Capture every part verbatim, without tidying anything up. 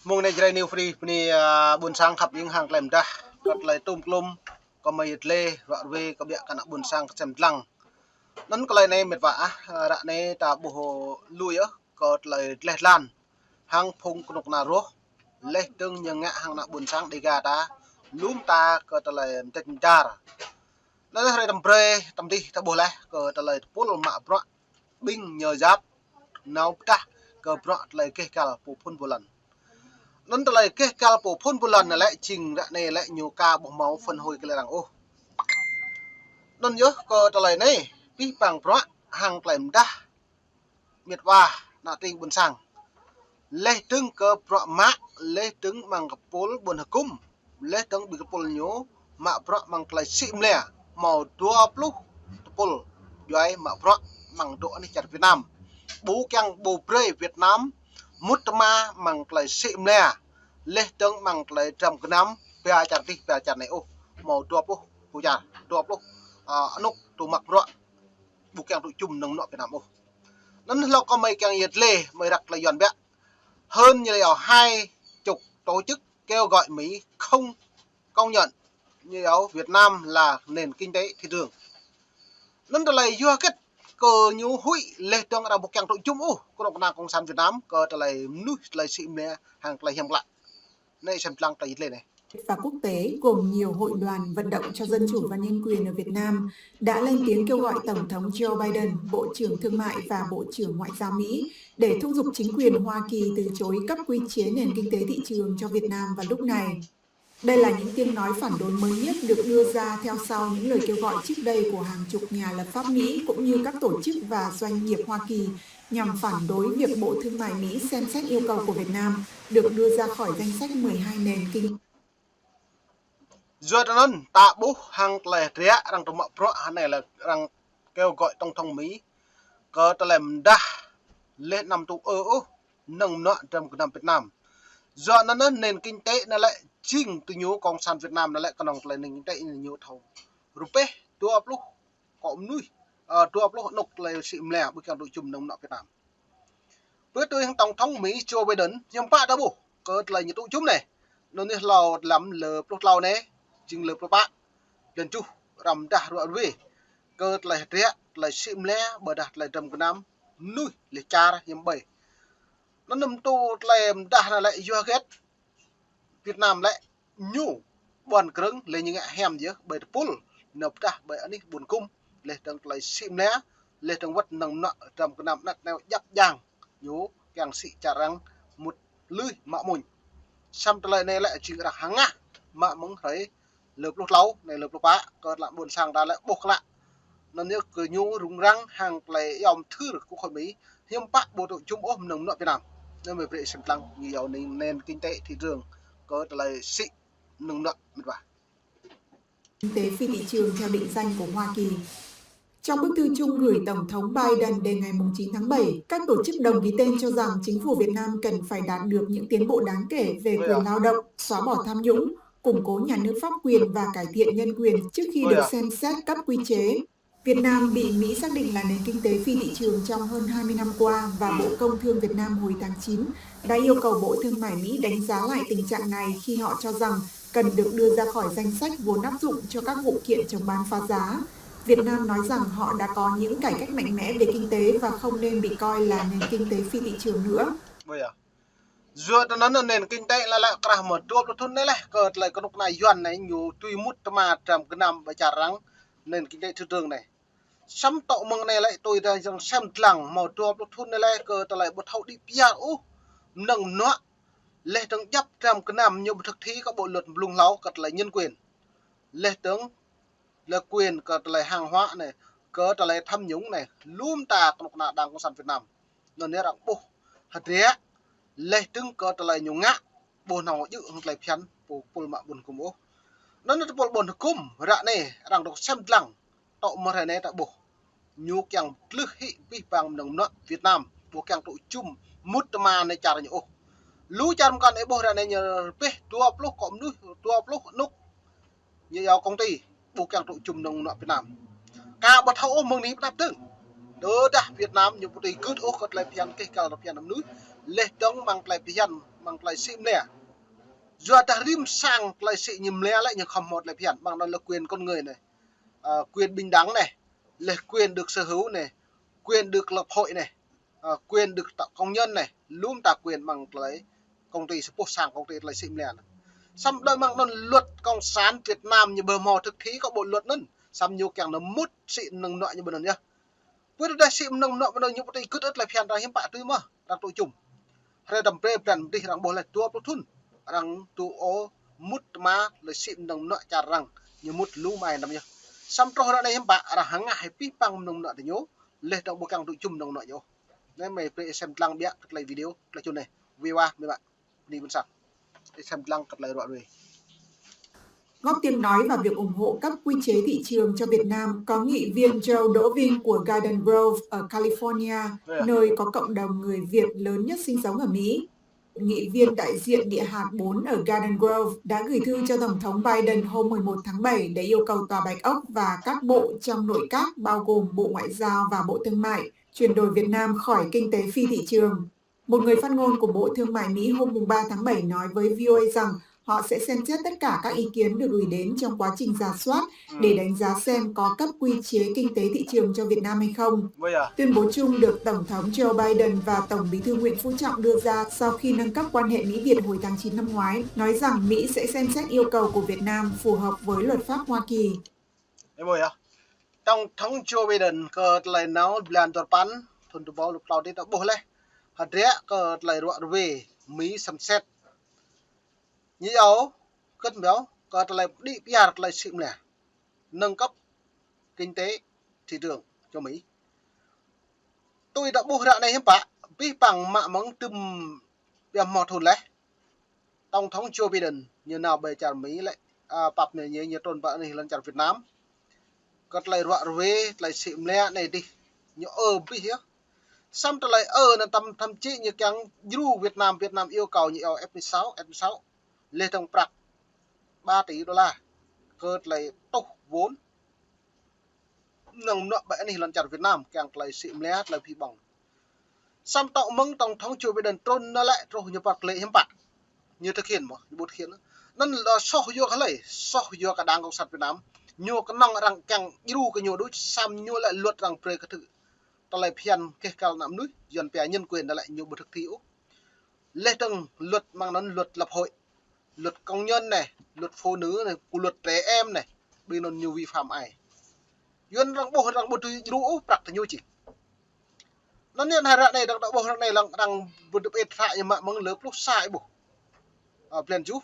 Mơ̆ng anai Jrai New Free, bơni, a, ƀôn sang khăp ing hăng tơlơi mơdah, kơ tơlơi tŭm klŭm, kơ mơi yet lĕ, ruă rơwe, kơ ƀiă kơ ană ƀôn sang kơsem dlăng. Anŭn tơlơi anai met wa ah, ră anai ta ƀuh lui yơh, kơ tơlơi dleh dlan, hăng phung kơnuk kơna rŏh, laih dơ̆ng ñu ngă hăng ană ƀôn sang Dêga ta, lŏm ta kơ tơlơi mơdĕč mơdar. Anŭn hrơi tơm brơi, tơm dih, ta ƀuh laih, kơ tơlơi tơpul mă bruă, ƀing ñu yap, nao pơdah kơ bruă tơlơi gêh gal pô phŭn pô lăn. Anŭn tơlơi gêh gal pô phŭn pô lăn anai lĕ jing ră anai lĕ ñu ka ƀuh hmâo phản hồi kơ lĕ arăng ôh. Anŭn yơh kơ tơlơi anai, pih pang bruă hăng tơlơi mơdah, met wa, ană tring ƀôn sang. Laih dơ̆ng kơ bruă mă, laih dơ̆ng amăng kơpul ƀôn hơkŭm, laih dơ̆ng ƀing kơpul ñu, mă bruă amăng tơlơi sĭ mlia, hmâo dua pluh tơpul, djuai mă bruă amăng dŏ anih čar Việt Nam. Ƀu kiăng ƀu brơi Việt Nam, mŭt tơma amăng tơlơi sĭ mlia, laih dơ̆ng amăng tơlơi dram gơnam, ba čar dih, ba čar anai ôh, hmâo dua pluh pô čar, dua pluh, a, anŭk tŭ mă bruă, ƀu kiăng tŭ jum mơnơ̆ng mơnuă Việt Nam ôh. Anŭn hlâo kơ mơi kiăng yet lĕ, mơi răk tơlơi Yuan biă. Hơn ñu yua hai chục tổ chức kêu gọi Mỹ không công nhận ñu yua Việt Nam là nền kinh tế thị trường. Anŭn tơlơi yua hơget kơ ñu huĭ laih dơ̆ng arăng ƀu kiăng tŭ jum ôh, kơnuk kơna Cộng sản Việt Nam, kơ tơlơi mơnuih, tơlơi sĭ mlia, hăng tơlơi hiam klă. Anai sem dlăng tơlơi yet lĕ anai. Và quốc tế, gồm nhiều hội đoàn vận động cho dân chủ và nhân quyền ở Việt Nam, đã lên tiếng kêu gọi Tổng thống Joe Biden, Bộ trưởng Thương mại và Bộ trưởng Ngoại giao Mỹ, để thúc giục chính quyền Hoa Kỳ từ chối cấp quy chế nền kinh tế thị trường cho Việt Nam vào lúc này. Đây là những tiếng nói phản đối mới nhất được đưa ra theo sau những lời kêu gọi trước đây của hàng chục nhà lập pháp Mỹ cũng như các tổ chức và doanh nghiệp Hoa Kỳ nhằm phản đối việc Bộ Thương mại Mỹ xem xét yêu cầu của Việt Nam được đưa ra khỏi danh sách mười hai nền kinh Yua anŭn ta ƀuh hăng tơlơi hơdră arăng tŭ mă bruă hơnai lĕ arăng kêu gọi Tổng thống Mỹ kơ tơlơi mơdah laih anăm tŭ ư ôh mơnơ̆ng mơnuă dram gơnam Việt Nam. Yua anŭn nền kinh tế anai lĕ jing tơ ñu Cộng sản Việt Nam anai lĕ kơnơ̆ng tơlơi nền kinh tế ñu thâo rơbeh dua pluh kơ mơnuih, ơ, dua pluh anŭk tơlơi sĭ mlia ƀu kiăng tŭ jum mơnơ̆ng mơnuă Việt Nam. Bơ tui hăng Tổng thống Mỹ Joe Biden, hiư̆m pă ta ƀuh, kơ tơlơi ñu tŭ jum anai. Anŭn yơh hlâo lăm lơ pluh tlâo anai, jing lơ pluh pă, blan tơjuh, arăng mơdah ruă rơwe. Kơ tơlơi hơdră, tơlơi sĭ mlia, ƀôdah tơlơi dram gơnam, mơnuih, laih čar, hiư̆m ƀai. Anŭn anăm tŭ tơlơi mơdah anai lĕ yua hơget, Việt Nam lĕ ñu ƀuăn krơ̆ng lĕ ñu ngă hiam yơh ƀơi tơpul, nao pơdah ƀơi anih ƀôn hơkŭm, laih dơ̆ng tơlơi sĭ mlia, laih dơ̆ng wơ̆t mơnơ̆ng mơnuă dram gơnam anăt nao djăp djang, ñu kiăng sĭ čar arăng mŭt lui mă amuñ. Samơ̆ tơlơi anai lĕ jing arăng hơngah mă mơ̆ng hrơi lơ pluh tlâo, anai lơ pluh pă, kơ tơlơi ƀôn sang ta lĕ ƀuh klă. Anŭn yơh kơ ñu rŭng răng hăng tơlơi iâu mơthưr kơ khối Mỹ, hiư̆m pă ƀu tŭ jum ôh mơnơ̆ng mơnuă Việt Nam. Anŭn mơi brơi sem dlăng ñu yua anai nền kinh tế thị trường kơ tơlơi sĭ mơnơ̆ng mơnuă met wa. Kinh tế phi thị trường theo định danh của Hoa Kỳ. Trong bức thư chung gửi Tổng thống Biden đêm ngày mùng chín tháng bảy, các tổ chức đồng ký tên cho rằng chính phủ Việt Nam cần phải đạt được những tiến bộ đáng kể về quyền lao động, xóa bỏ tham nhũng, củng cố nhà nước pháp quyền và cải thiện nhân quyền trước khi được xem xét cấp quy chế. Việt Nam bị Mỹ xác định là nền kinh tế phi thị trường trong hơn hai mươi năm qua và Bộ Công Thương Việt Nam hồi tháng chín đã yêu cầu Bộ Thương mại Mỹ đánh giá lại tình trạng này khi họ cho rằng cần được đưa ra khỏi danh sách vốn áp dụng cho các vụ kiện chống bán phá giá. Việt Nam nói rằng họ đã có những cải cách mạnh mẽ về kinh tế và không nên bị coi là nền kinh tế phi thị trường nữa. Yua anŭn nền kinh tế anai lĕ krah mơ̆ dua pluh thŭn anai lĕ kơ tơlơi kơnuk kơna Yuan anai ñu tui mŭt tơma dram gơnam ƀơi čar arăng nền kinh tế thị trường anai. Samơ̆ tŏ mơ̆ng anai lĕ tui ta jing sem dlăng hmâo dua pluh thŭn anai lĕ kơ tơlơi ƀu thâo đĭ pơyơr ôh mơnơ̆ng mơnuă, laih dơ̆ng djăp dram gơnam ñu ƀu thực thi kơ bộ luật mơ̆ng hlâo kơ tơlơi nhân quyền, laih dơ̆ng lĕ quyền kơ tơlơi hàng hóa anai, kơ tơlơi tham nhũng anai, lŏm ta kơnuk kơna Đảng Cộng sản Việt Nam. Anŭn yơh arăng ƀuh hơdră, laih dơ̆ng kơ tơlơi ñu ngă, ƀu nao djơ̆ hăng tơlơi phiăn pô tơpul mă ƀôn hơkŭm ôh. Anŭn tơpul ƀôn hơkŭm ră anai arăng dŏ sem dlăng, tŏ mơ̆ng hrơi anai ta ƀuh ñu kiăng tlưh hĭ pih pang mơnơ̆ng mơnuă Việt Nam, ƀu kiăng tŭ jum mŭt tơma anai čar ñu ôh. Lu čar mơkăn ih ƀuh ră anai ñu rơbeh dua pluh kơ mơnuih, dua pluh anŭk ñu yua công ty, ƀu kiăng tŭ jum mơnơ̆ng mơnuă Việt Nam. Ka ƀu thâo ôh mơ̆ng anai pơtăp dơ̆ng. Tơdah Việt Nam ñu ƀu tui gưt ôh kơ tơlơi phiăn gêh gal, tơlơi phiăn mơnuih, Laih dơ̆ng mơ̆ng tơlơi phiăn, mơ̆ng tơlơi sĭ mlĕ. Yua dah rĭm sang tơlơi sĭ ñu mlĕ lĕ ñu khŏm hmâo tơlơi phiăn, mơ̆ng anŭn lĕ quyền con người anai, ă, quyền bình đẳng anai, laih quyền được sở hữu anai, quyền được lập hội anai, ă, quyền được tạo công nhân anai, lŏm ta quyền mơ̆ng tơlơi công ty, sa boh sang công ty tơlơi sĭ mlĕ anai. Samơ̆ đơi mơ̆ng anŭn luật cộng sản Việt Nam ñu ƀu hmâo thực thi kơ bộ luật anŭn, samơ̆ ñu kiăng nao mŭt sĭ mơnơ̆ng mơnuă ñu ƀơi anŭn yơh. Pơ rơđah sĭ mơnơ̆ng mơnuă ƀơi anŭn ñu pơtô gưt ơ̆t tơlơi phiăn arăng hiư̆m pă tui mơ̆, arăng tŭ čum. Hrơi tơm brơi blan mơdih arăng ƀuh laih dua pluh thŭn. Arăng tŭ ôh mŭt tơma tơlơi sĭ mơnơ̆ng mơnuă čar arăng. Ñu mŭt lu mai năm yơh. Samơ̆ truh ră anai hiư̆m pă, arăng hơngah hĭ pih păng mơnơ̆ng mơnuă tơ ñu. Laih dơ̆ng ƀu kiăng tŭ čum mơnơ̆ng mơnuă ñu. Anai mơi brơi sem lăng biă kơ tơlơi video, tơlơi čun anai. Wih wah, mơi ƀă. Bơni ƀôn sang. Brơi sem lăng kơ tơlơi ruă ruê. Góp tiếng nói vào việc ủng hộ cấp quy chế thị trường cho Việt Nam, có nghị viên Joe Đỗ Vinh của Garden Grove ở California, nơi có cộng đồng người Việt lớn nhất sinh sống ở Mỹ. Nghị viên đại diện địa hạt bốn ở Garden Grove đã gửi thư cho Tổng thống Biden hôm mười một tháng bảy để yêu cầu Tòa Bạch Ốc và các bộ trong nội các, bao gồm Bộ Ngoại giao và Bộ Thương mại, chuyển đổi Việt Nam khỏi kinh tế phi thị trường. Một người phát ngôn của Bộ Thương mại Mỹ hôm mùng ba tháng bảy nói với V O A rằng họ sẽ xem xét tất cả các ý kiến được gửi đến trong quá trình rà soát để đánh giá xem có cấp quy chế kinh tế thị trường cho Việt Nam hay không. Tuyên bố chung được Tổng thống Joe Biden và Tổng Bí thư Nguyễn Phú Trọng đưa ra sau khi nâng cấp quan hệ Mỹ-Việt hồi tháng chín năm ngoái, nói rằng Mỹ sẽ xem xét yêu cầu của Việt Nam phù hợp với luật pháp Hoa Kỳ. Ê, ƀuh yơh. Tổng thống Joe Biden kơ tơlơi nao blan dua rơpăn, thŭn dua rơbâo dua pluh klâo tih ta ƀuh laih. Hơdră kơ tơlơi ruă ruê, Mi xem xét. Ñu yua, kơt mơ̆, kơ tơlơi pơđĭ pơyar tơlơi sĭ mlĕ. Nâng cấp kinh tế thị trường cho Mỹ. Tui ta ƀuh ră anai hiư̆m pă, pih păng mă mơ̆ng tơm biă mă thŭn laih. Tổng thống Joe Biden, ñu nao ƀơi čar Mi lĕ, ă, pap ñu, ñu, ñu trŭn pơ anih lŏn čar Việt Nam. Kơ tơlơi ruă ruê, tơlơi sĭ mlĕ anai dih. Ñu ơ pih yơh. Samơ̆ tơlơi ơ anŭn tơm, thậm chí ñu kiăng djru Việt Nam, Việt Nam yêu cầu ñu ơ F mười sáu, F mười sáu. Laih dơ̆ng prăk ba tỷ đô la. Kơ tơlơi tuh vốn. Mơnơ̆ng mơnuă ƀơi anih lŏn čar Việt Nam, kiăng tơlơi sĭ mlĕ, tơlơi phi ƀơ̆ng. Samơ̆ tŏ mơ̆ng Tổng thống Joe Biden trŭn nao lĕ truh ñu păt klĕ hiư̆m pă. Ñu thực hiện mơ̆, ñu ƀu thực hiện. Anŭn lĕ soh yua kơ hlơi, soh yua kơ Đảng Cộng sản Việt Nam. Ñu kơnơ̆ng arăng kiăng djru kơ ñu đôč, samơ̆ ñu lĕ luật arăng brơi kơ tơlơi phiăn keh kăl ană mơnuih, Yuan pia nhân quyền anŭn lĕ ñu ƀu thực thi ôh. Laih dơ̆ng luật mơ̆ng anŭn luật lập hội, luật công nhân anai, luật phụ nữ anai, kơ luật trẻ em anai, ƀing anŭn ñu vi phạm ai. Yuan arăng ƀuh, arăng ƀu tui djru ôh, prăk tơ ñu či. Anŭn yơh ră anai, arăng ƀuh ră anai lăng, arăng ƀu djơ̆ ƀĕ tơlơi ñu mă mơ̆ng lơ pluh sa ih ƀuh. Ă, blan tơjuh.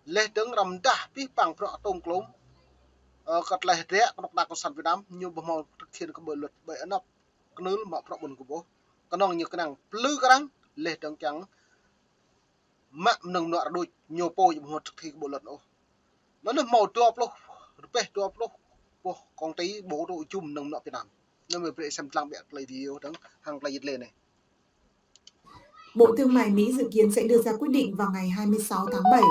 Laih dơ̆ng răm dah pih păng prŏ tôm klôm. Ă, kơ tơlơi hơdră kơnuk kơna cộng sản Việt Nam, ñu ƀu hmâo thực hiện kơ ƀơi luật, ƀơi anăp kơnưl mă prŏ ƀôn kơ ƀuh. Kơnơ̆ng ñu kơnang plư kơ arăng, laih dơ̆ng kiăng mă mơnơ̆ng mơnuă rơđuč, ñu pô ñu ƀu hmâo thực thi kơ bộ luật ôh. Anŭn hmâo dua pluh, rơbeh dua pluh boh công ty ƀu tŭ čum mơnơ̆ng mơnuă Việt Nam. Anŭn mơi brơi sem lăng biă tơlơi video dơ̆ng hăng tơlơi yit lĕ anai. Bộ Thương mại Mỹ dự kiến sẽ đưa ra quyết định vào ngày hai mươi sáu tháng bảy.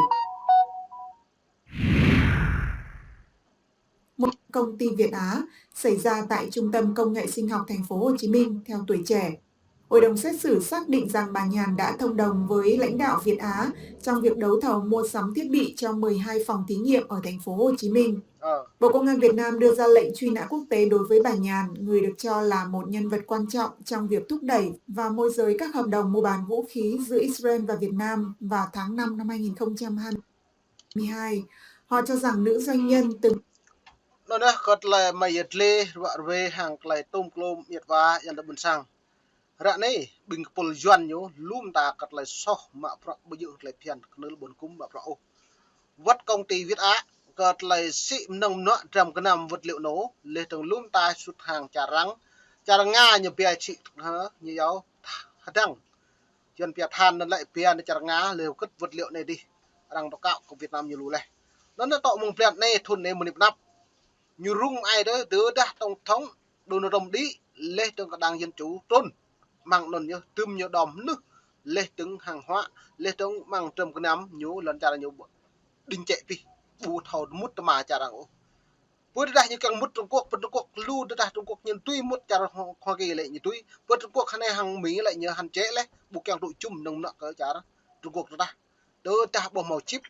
Một công ty Việt Á xảy ra tại Trung tâm Công nghệ Sinh học Thành phố Hồ Chí Minh theo Tuổi Trẻ. Hội đồng xét xử xác định rằng bà Nhàn đã thông đồng với lãnh đạo Việt Á trong việc đấu thầu mua sắm thiết bị cho mười hai phòng thí nghiệm ở Thành phố Hồ Chí Minh. Ờ. Bộ Công an Việt Nam đưa ra lệnh truy nã quốc tế đối với bà Nhàn, người được cho là một nhân vật quan trọng trong việc thúc đẩy và môi giới các hợp đồng mua bán vũ khí giữa Israel và Việt Nam vào tháng năm năm hai nghìn không trăm hai mươi hai. Họ cho rằng nữ doanh nhân từng Anŭn yơh kơ tơlơi mơyơt lĕ, ruă ruê hăng tơlơi tôm klôm miet wa, yang đa ƀôn sang. Ră anai, ƀing kơpul Yuan ñu, lŏm ta kơ tơlơi soh mă prŏ ƀu djơ̆ tơlơi phiăn kơnưl ƀôn kŭm mă prŏ ôh. Wơ̆t công ty Việt Á, kơ tơlơi sĭ mơnơ̆ng mơnuă dram gơnam vật liệu nổ, laih dơ̆ng lŏm ta sut hăng čar arăng, čar Nga ñu pia sĭ, hă, ñu yua, hơdăng. Yuan pia than anŭn lĕ pia nao čar Nga, laih kơ vật liệu anai dih. Arăng tơkao kơ Việt Nam ñu lu laih. Anŭn tŏ mơ̆ng blan anai, thŭn anai mơ̆ng anăp. Ñu rŭng ai tơ, tơdah Tổng thống Donald Trump đĭ, laih dơ̆ng kơ Đảng Dân Chủ trŭn. Mơ̆ng anŭn ñu, tơm ñu đom nưh, laih dơ̆ng hàng hóa, laih dơ̆ng mơ̆ng dram gơnam ñu, lŏn čar ñu đĭng čĕ pih, ƀu thâo mŭt tơma čar arăng ôh. Pơ tơdah ñu kiăng mŭt Trung Quốc, pơ Trung Quốc lu tơdah Trung Quốc ñu tui mŭt čar Hoa Kỳ lĕ ñu tui. Pơ Trung Quốc hơnai hăng Mỹ lĕ ñu hăn čĕ leh, ƀu kiăng tŭ jum nơ̆ng mơnă kơ čar Trung Quốc tơdah. Tơdah ƀu hmâo chip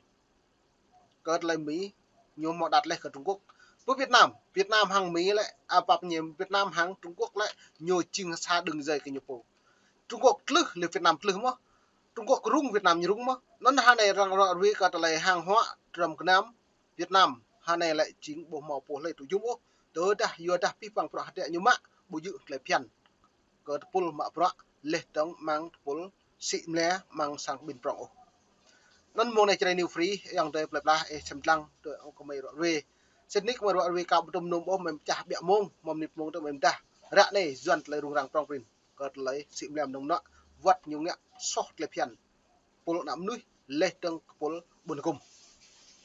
kơ tơlơi Mỹ, ñu hmâo đăt leh kơ Trung Quốc. Pơ Việt Nam, Việt Nam hăng Mỹ lĕ, a, pap ñu Việt Nam hăng Trung Quốc lĕ, ñu jing sa đường dây kơ ñu pô. Trung Quốc tlưh, lĕ Việt Nam tlưh mơ̆. Trung Quốc rŭng, Việt Nam ñu rŭng mơ̆. Anŭn hơnai arăng ră ruai kơ tơlơi hàng hóa dram gơnam Việt Nam hơnai lĕ jing ƀu hmâo pô hlơi tŭ jum ôh. Tơdah yua dah pih păng bruă hơdră ñu mă, ƀu djơ̆ tơlơi phiăn kơ tơpul mă bruă, leh dơ̆ng amăng tơpul sĭ mlĕ amăng sang ƀing prŏng ôh. Anŭn mông anai Jrai New Free, ayŏng adơi plơi pla, ih sem lăng, tui ong kơmơi ră ruai. Sĭt nik kơmơi ră ruai ka ƀu tŭm num ôh, mơi pơčah ƀiă mông, mơ̆ng mơnit mông tơ mơi mơdah. Ră anai, yuan tơlơi rŭng răng prŏng prin kơ tơlơi sĭ mlĕ nơ̆ng mơnă, wơ̆t ñu ngă soh tơlơi phiăn pul ană mơnuih, leh dơ̆ng kơ pul ƀun hgŭm.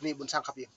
Bơni ƀuôn sang khăp ing.